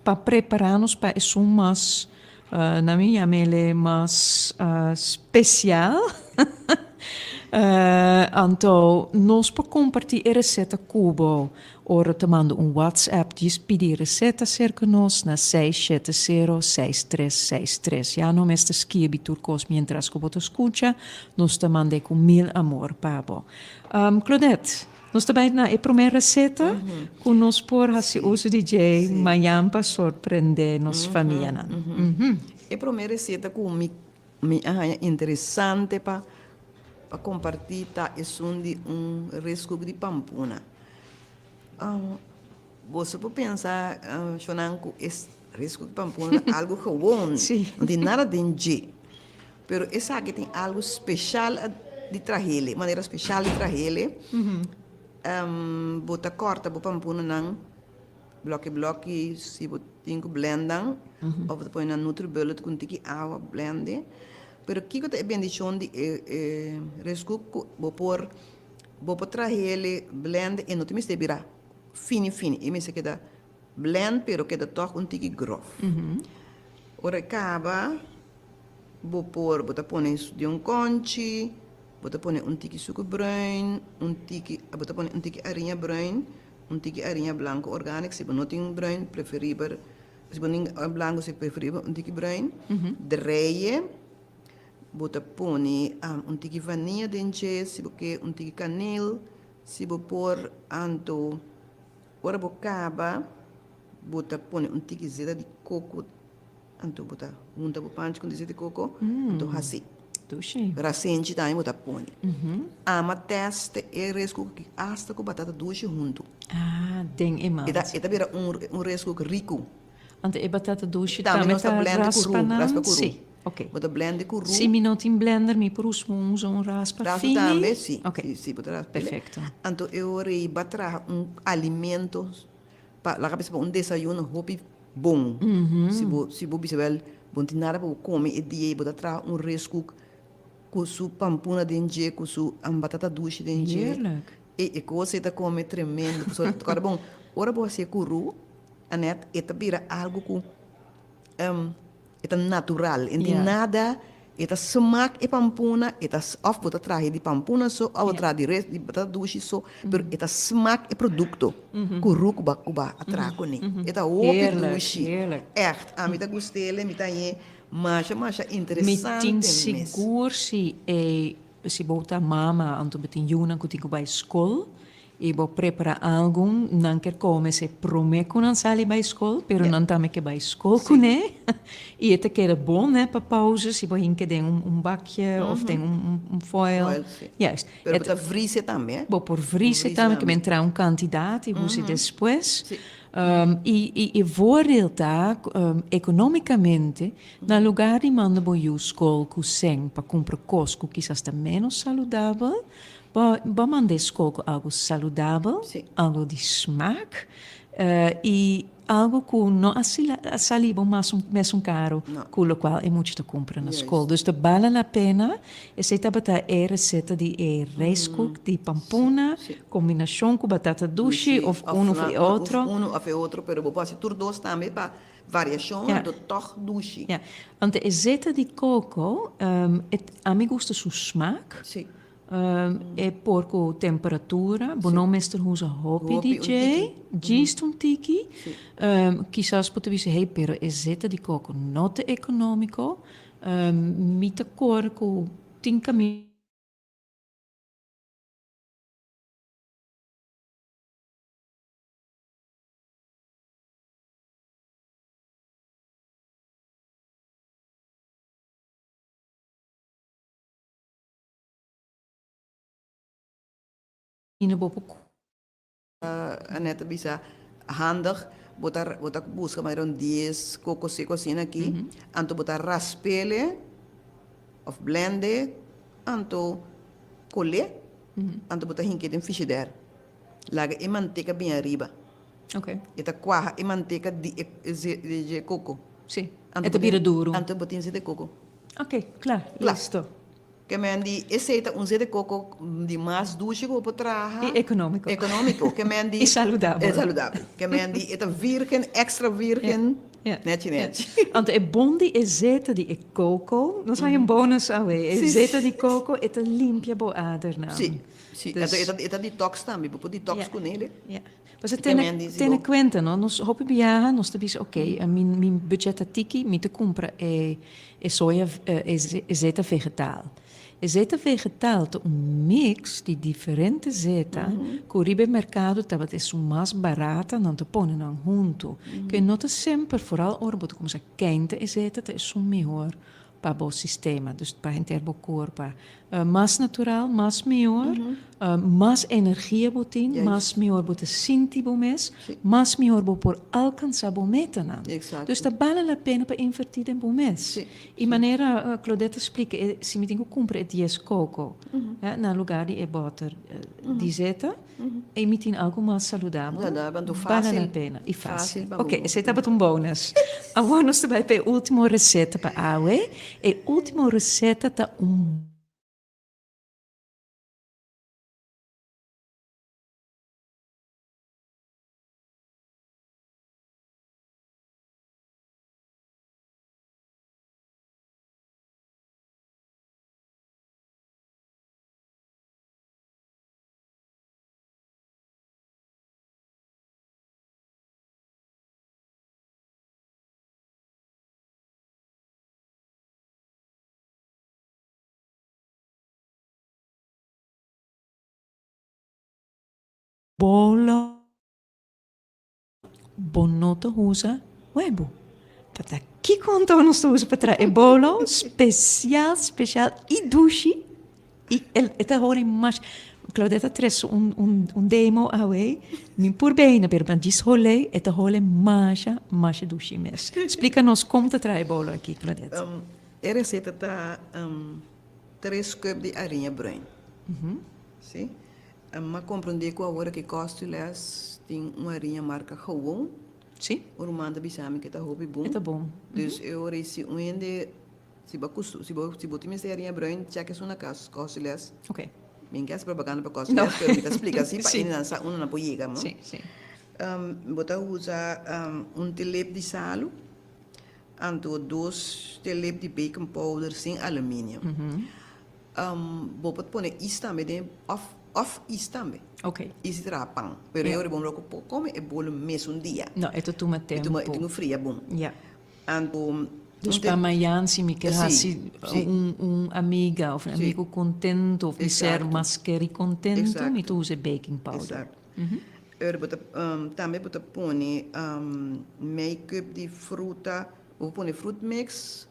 Pa prepará nos pa esun mas, na mi yam'ele mas spesial. Anto nos por kompartí e reseta ku bo ora ta manda un WhatsApp djis pidi e reseta serka nos na seis shete sero seis tres seis tres. Ya no mester skirbi tur kos mientras ku bo ta skucha, nos ta mand'é ku mil amor pa bo. Claudette. Nos ta bai na e promé reseta ku nos por hasi uso di dje mañan pa sorprendé nos famianan. E promé reseta ku mi mi a haña interesante pa pa kompartí ta esun di un reskuk di pampuna. Boso por pensa, shonnan, ku es. Risco di pampuna ta algo gewoon. Sí. No tin nada den dje. Pero esaki tin algo special di trahele, manera special di trahele. Bo ta corta bo pampunanan bloki bloki si bo tin cu blend nan of bo ta pone nan nutribullet cu un tiki awa blende. Pero kico ta e bendicion di e e rescook cu bo por bo por trahele blende e no ta mester bira fini fini e mester keda Blend pero keda tòg un tiki grof. Ora e kaba bo por bo ta pone den un kònchi, bo ta pone un tiki suku bruin, un tiki bo ta pone un tiki ariña bruin, un tiki ariña blanku organic si bo no tin bruin preferibel si bo no tin blanku si preferibel un tiki bruin, dreie bo ta pone un tiki vania den dje si bo ke un tiki kaneel si bo por anto. Ora bo kaba, bo ta pone un tiki zeta di koko, anto bo ta hunta bo panchi ku zeta di koko, anto hasi. Dushi. Rasenchi tambe bo ta pone. Ama tèste e reskuk asta ku batata dushi huntu. Ah, den e mant. E ta bira un reskuk riku. Anto e batata dushi tambe ta raspa nan? Si. Ok. Bo ta blende ku ru. Si mi no tin blender mi por usa un raspa fini? Raspa tambe, si. Ok. Si, si, bo ta raspa. Perfecto. Anto e ora ei bo a traha un alimento pa laga bisa pa un desayuno hopi bon. Si bo si bo bisa wel bo no tin nada pa bo kome e dia ei bo ta traha un reskuk ku su pampuna den dje, ku su batata dushi den dje. Heerlijk. E e kos ei ta kome tremendo. Pasobra kòrda bon, ora bo hasié ku ru, Anet, e ta bira algu ku e ta natural, e no tin nada, e ta smak e pampuna, e ta òf bo ta traha di pampuna so òf bo traha di res di batata dushi so, pero e ta smak e produkto ku ru ku bo a traha kuné. E ta hopi dushi, ègt, ami ta gust'el, mi ta hañ'é masha masha interesante Mi tin mes. sigur si e si bo ta mama anto bo tin yunan ku tin ku bai skol, I bo prepara algun, nan ker kome se prome ku nan sali bai skol, pero nan tambe ke bai skol kuné. I e ta keda bon nè pa pauze si bo hinka den un bakje of den un foil. Foil, si. Juist. Pero bo ta vrise tambe, eh? Bo por vrise tambe, ke men traha un kantidat i usa despues. Si. I e voordeel ta, ekonomikamente, na lugar di manda bo yu skol ku sèn pa kumpra kos ku kisas ta ménos saludabel, Bo bo manda e skol ku algu saludabel, Sí. algu di smaak i algu ku no a sila a sali bo mas un mesun karu No. ku lokual e mucha ta kumpra na Juist. skol. Dus ta bale la pena. Esei tabata e reseta di e rijstkoek di pampuna Sí. kombinashon ku batata dushi Dushi of of unu of na e otro. of unu of e otro, pero bo por hasi tur dos tambe pa variashon Ja. anto tòg dushi. Ja. Want e zeta di koko, e ami gusta su smaak. Sí. E por ku temperatura, bo no mester usa hopi di dje, djis un tiki. Kisas bo ta bisa, hey, pero e zeta di koko no ta ekonómiko. Mi ta kore ku tin kaminda. Ina bo por. Annette a bisa, Handig, bo ta bo ta buska manera un dies koko seko asina aki, anto bo ta raspele of blende, anto kol'é, anto bo ta hink'é den frishider. Laga e manteka bin ariba. E ta kuaha e manteka di e e koko. Sí, e ta bira duru. Anto bo tin zeta koko. Ok, kla, listo. Ke men di esei ta un zeta koko di mas dushi ku bo por traha. I ekonómiko. Ekonómiko. Ke men di. I saludabel. E saludabel. Ke men di e ta virgen, extra virgen, nechi nechi. Anto e bon di e zeta di e koko, nos haña un bonus awe, e zeta di koko e ta limpia bo adernan. Si, si. Anto e ta detox tambe, bo por detox kuné. Ya. Pasobra tene tene kuenta no, nos hopi biaha nos ta bisa ok, mi mi budget ta tiki, mi ta kumpra e e soya e zeta vegetal. E zeta vegetal ta un mix di diferente zeta ku riba e merkado tabata esun mas barata, nan ta pone nan huntu. Ke no ta semper, foral ora bo ta kuminsá keinta e zeta ta esun mihor. pa bo sistema, dus pa henter bo kurpa. Mas natural, mas mihor, mas energia bo tin, mas mihor bo ta sinti bo mes, mas mihor bo por alcansa bo metanan. Dus ta bale la pena pa inverti den bo mes. Y manera Claudette a splica, si mi tin cu cumpra e dies coco na lugar di e boter di zeta, y mi tin algo mas saludabel, bale la pena y facil. Ok, esey tabata un bonus. Awor nos ta bay pa e ultimo receta pa awe. E ultimo receta ta un. Bolo bo no ta usa webu. Ta ta kiko anto nos ta usa pa traha e bolo spesial spesial i dushi i e ta hori mas Claudette a trese un un un demo awe mi por bene pero mi a djis hole e ta hole masha masha dushi mes. Splika nos kon ta traha e bolo aki Claudette. E reseta ta tres cup di ariña bruin si. M'a komprondé ku awor aki Kòstules tin un hariña marka Gewoon. Sí. Un ruman ta bisa mi ku e ta hopi bon. E ta bon. Dus e ora ei si un hende, si bo a kustu, si bo si bo tin mester hariña bruin, chèk esun na kas Kòstules. Oké. Mi n ke hasi propaganda pa Kòstules, pero mi ta splika si pa hende nan sa unda nan por yega. Sí, sí. Bo ta usa un telep di salu, anto dos telep di baking powder sin aluminium. Bo por pone is tambe den of of is tambe. Ok. Is di traha pan. Pero e ora bo no por come e bolo mesun dia. No, e ta tuma tempo. E tuma e tin cu fria bon. Ja. Anto Dus pa mayan si mi kier haci un un amiga of un amigo contento of mi ser mas keri contento mi ta usa e baking powder. Exacto. E ora bo ta tambe bo ta pone mei cup di fruta, bo por pone fruit mix.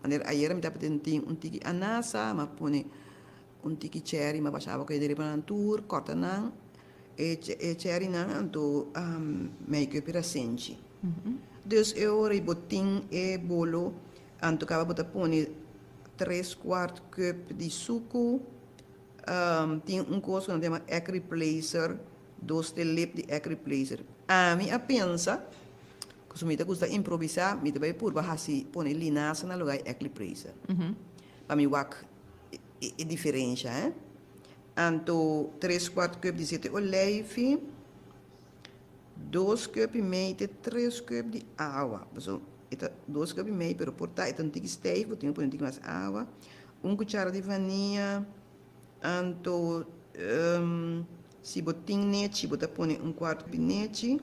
Manera ayera mi tabata tin un tiki anasa, mi a pone un tiki cherry, mi a basha awa ku e riba nan tur, kòrta nan, e e cherrynan, anto mei ku e pirasenchi. Dus e ora ei bo tin e bolo, anto kaba bo ta pone tres kuart cup di suku, tin un kos ku nan ta yama egg replacer, dos telep di egg replacer. Ami a pensa. Pasobra mi ta gusta improvisá, mi ta bai purba hasi pone linasa na lugá di eklipresa. Pa mi wak e diferensha, eh. Anto tres kuart kup di sete oleifi, dos kup i mei te tres kup di awa. Pasobra e ta dos kup i mei, pero por ta e ta un tiki stijf, bo tin ku pone un tiki mas awa. Un kuchara di vania. Anto si bo tin nechi bo ta pone un kuart di nechi.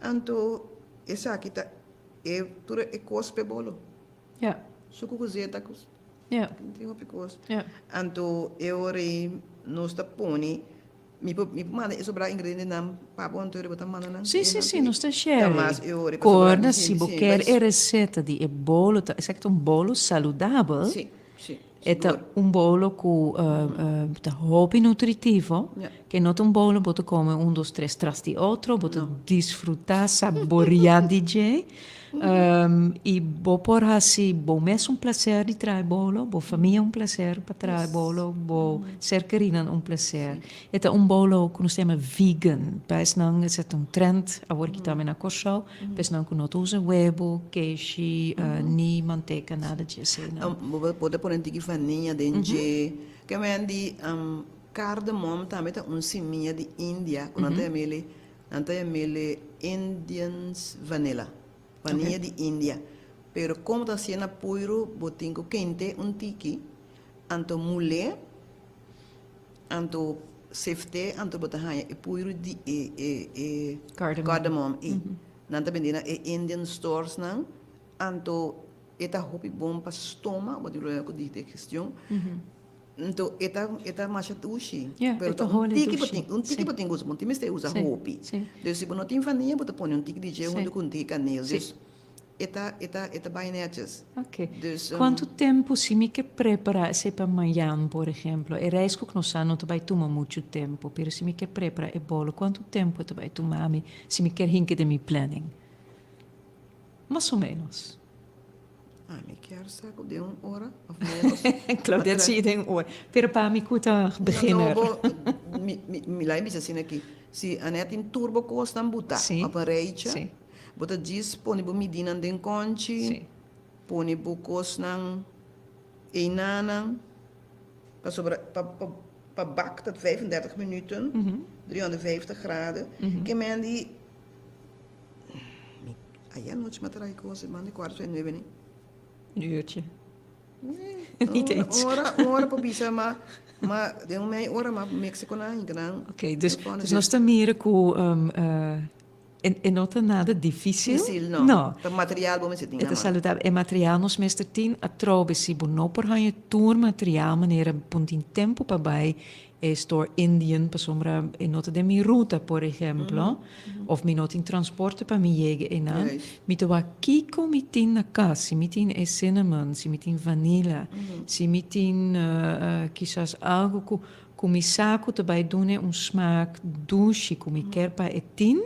Anto esaki ta e tur e kos p'e bolo. Suku ku zeta ku tin hopi kos. Anto e ora ei nos ta pone mi por mi por manda e sobrá ingredientenan pa bo anto bo ta manda nan. Si si si nos ta share. Korda si bo kier e reseta di e bolo ta esaki ta un bolo saludabel. E ta un bolo ku ta hopi nutritivo, ke no ta un bolo bo ta kome un dos tres tras di otro, bo ta disfrutá, saboriá di dje. I bo por hasi bo mes un plaser di traha e bolo, bo famia un plaser pa traha e bolo, bo ser kerinan un plaser. E ta un bolo ku nos ta yama vegan. Pa esnan esei ta un trend awor ki tambe na Kòrsou, pa esnan ku no ta usa webu, keshi, ni manteka, nada di eseinan. Bo por ta pone un tiki vaniña den dje. Ke men di cardamom tambe ta un simia di India ku nan ta yam'el nan ta yam'el Indians vanilla, vaniña di India. Pero komo ta hasié na puiru bo tin ku kente un tiki anto mul'é. Anto sefte anto bo ta haña e puiru di e e e cardamom ei. Nan ta bende na e Indian stores nan. Anto e ta hopi bon pa stoma, bo tin problema ku digestion. Anto e ta e ta masha dushi. Pero ta un tiki bo tin un tiki bo tin ku usa, bo no tin mester usa hopi. Dus si bo no tin vania bo ta pone un tiki di dje huntu ku un tiki kaneel. Dus. E ta e ta e ta bai netjes. Ok. Dus Kuantu tempu si mi ke prepara esei pa mañan por ehemplo? E rijstkoek nos sa no ta bai tuma muchu tempu, pero si mi ke prepara e bolo kuantu tempu e ta bai tuma mi si mi kier hinka den mi planning? Mas o menos. Ah, mi kier sa ku den un ora of menos. Claudette si den un ora. Pero pa mi ku ta beginner. No, bo, mi, mi, mi la'i bisa asina aki. Si Annette tin tur bo kosnan buta op un rijtje. Bo ta djis pone bo midinan den konchi, pone bo kosnan einanan, pasobra pa pa pa bak ta 35 minuten, 350 graden, ke men di mi ayer anochi mi a traha e kos, e manda kuarto e nuebe ni. Un uurtje. Niet eens. Un ora, un ora por bisa, ma ma den un mei ora ma mix ku nan, hinka nan. Oké, dus dus nos ta mira ku E no ta nada difícil. Difícil, no. No. Ta material bo mester tin E ta na man. saludabel. E material nos mester tin atrobe. Si bo no por haña tur material manera bo no tin tempu pa bai e store Indian pasobra e no ta den mi ruta, por ehemplo, of mi no tin transporte pa mi yega einan, mi ta wak kiko mi tin na kas. Si mi tin e cinnamon, si mi tin vanilla, si mi tin kisas algo ku Ku mi sa ku ta bai dun'e un smaak dushi ku mi kier pa e tin,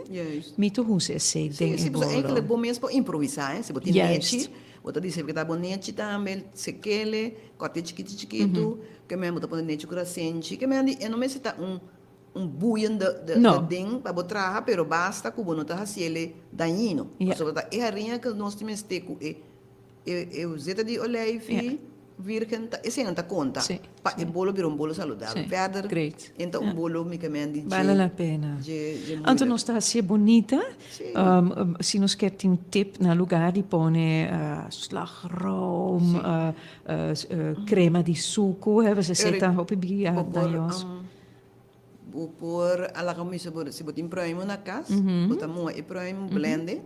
mi ta usa esei den Sí, e pasobra bolo. eigenlijk bo mes por improvisá, eh. Si bo tin nechi, bo ta disi ku ta bo nechi tambe, sekele, kòrt'e chikitu chikitu, ke men bo ta pone nechi ku rasenchi, ke men di e no mester ta un un boeiende de No. ding pa bo traha, pero basta ku bo no ta hasiele dañino. Pasobra ta e hariña ku nos tin mester ku e E e zeta di olijfi virgen ta esei nan ta konta pa e bolo bira un bolo saludabel. Verder en ta un bolo mi ke men di dje Bale la pena. dje dje Anto moeilijk. nos ta hacié bonita. Si nos kier tin tip na lugar di pone slagroom, crema di sucu, he, esei ta hopi bia Bo por dañoso. bo por a laga misa bo si bo tin pruimo na cas bo ta moha e pruimo blende.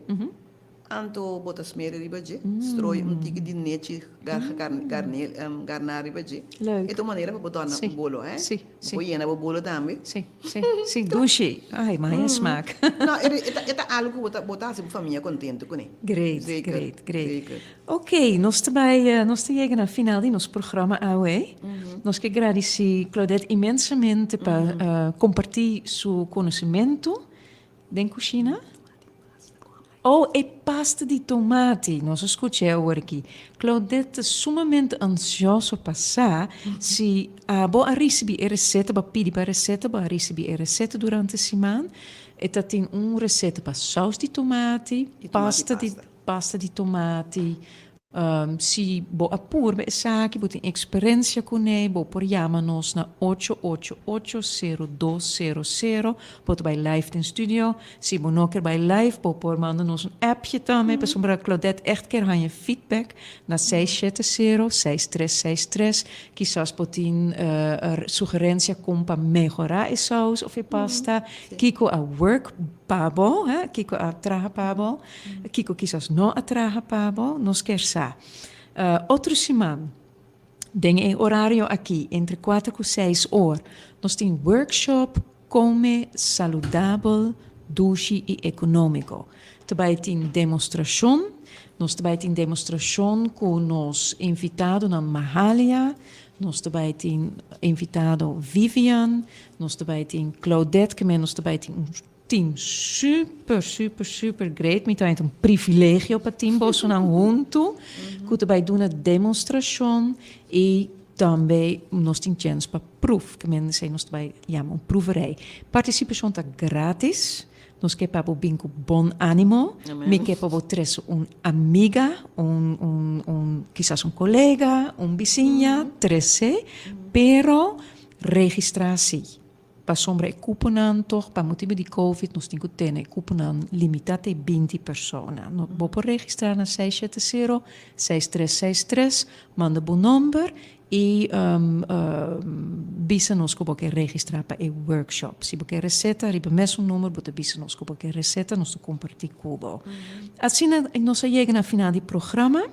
Anto bo ta smer riba dje, strooi un tiki di nechi garná riba dje. Leuk. E ta un manera pa bo torna un bolo, hè? Sí, sí. Bo por yena bo bolo tambe. Sí, sí, sí. Dushi. Ai, ma e smaak. No, e ta algu ku bo ta hasi bo famia kontentu kuné. Great, Zeker, great, great. zeker. Oké, nos ta bai, nos ta yega na final di nos programa awe. Nos ke gradisí Claudette inmensamente pa kompartí su konosementu den kushina. Oh, e pasta di tomati! Nos a scucha e awor aki. Claudette ta sumamente ansioso pa sa si abo a ricibi e receta, bo a pidi pa receta, bo a ricibi e receta durante siman. E ta tin un receta pa saus di tomati, pasta di pasta di tomati. Si bo a purba esaki, bo tin eksperensia kuné, bo por yama nos na ocho ocho ocho sero dos sero sero. Bo ta bai live den studio. Si bo no ker bai live, bo por manda nos un appje tambe, pasobra Claudette ègt ker haña feedback na seis shete sero, seis tres seis tres. Kisas bo tin sugerensia kon pa mehorá e saus òf e pasta, kiko a work pa bo, kiko a traha pa bo. Kiko kisas no a traha pa bo, nos kier sa. Otro siman, den e orario aki, entre kuater ku seis or, nos tin workshop Kome Saludabel, Dushi i Ekonómiko. Ta bai tin demostrashon. Nos ta bai tin demostrashon ku nos invitadonan Mahalia, nos ta bai tin invitado Vivian, nos ta bai tin Claudette, ke men nos ta bai tin un Team super super super great mi ta un privilegio pa tin bosonan huntu ku ta bai duna demonstrashon i tambe nos tin chèns pa pruf ke men esei nos ta bai yama un proeverij. Partisipashon ta gratis nos ke pa bo bin ku bon animo mi ke pa bo trese un amiga un un un kisas un kolega un bisiña trese pero registrá si. Pasobra e kuponan tog pa motibu di covid nos tin ku tene e kuponan limitá te 20 persona. No bo por registrá na seis shete sero, seis tres seis tres, manda bo nomber i bisa nos ku bo ke registrá pa e workshop. Si bo ke reseta riba mesun number bo ta bisa nos ku bo ke reseta, nos ta kompartí ku bo. Asina nos a yega na final di programa.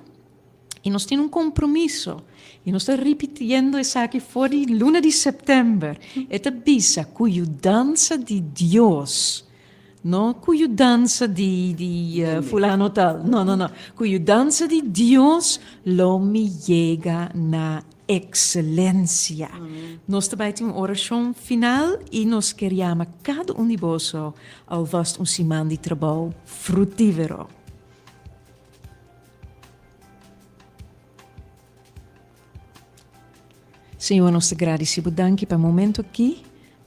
I nos tin un kompromiso, i nos ta ripitiendo esaki for di luna di sèptèmber. E ta bisa, ku yudansa di Dios, No ku yudansa di di fulano tal. No, no, no. Ku yudansa di Dios lo mi yega na ekselencia. Nos ta bai tin un orashon final i nos ker yama kada un di boso alvast un siman di trabou frutífero. Señor, nos ta gradisí bo danki pa e momento akí.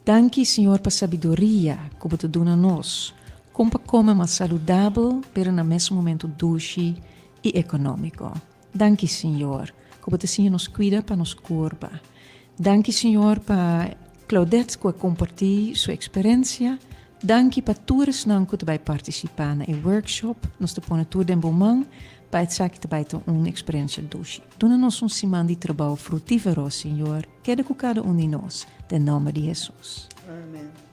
Danki, Señor, pa sabiduria ku bo ta duna nos kon pa kome mas saludabel pero na mes momento dushi i ekonómiko. Danki, Señor, ku bo ta siña nos kuida pa nos kurpa. Danki, Señor, pa Claudette ku a kompartí su eksperensia. Danki pa tur esnan ku ta bai partisipá na e workshop. Nos ta pone tur den bo man pa esaki ta bai ta un eksperensia dushi. Duna nos un siman di trabou frutífero, Señor. Keda ku kada un di nos. Den nòmber di Hesus. Amen.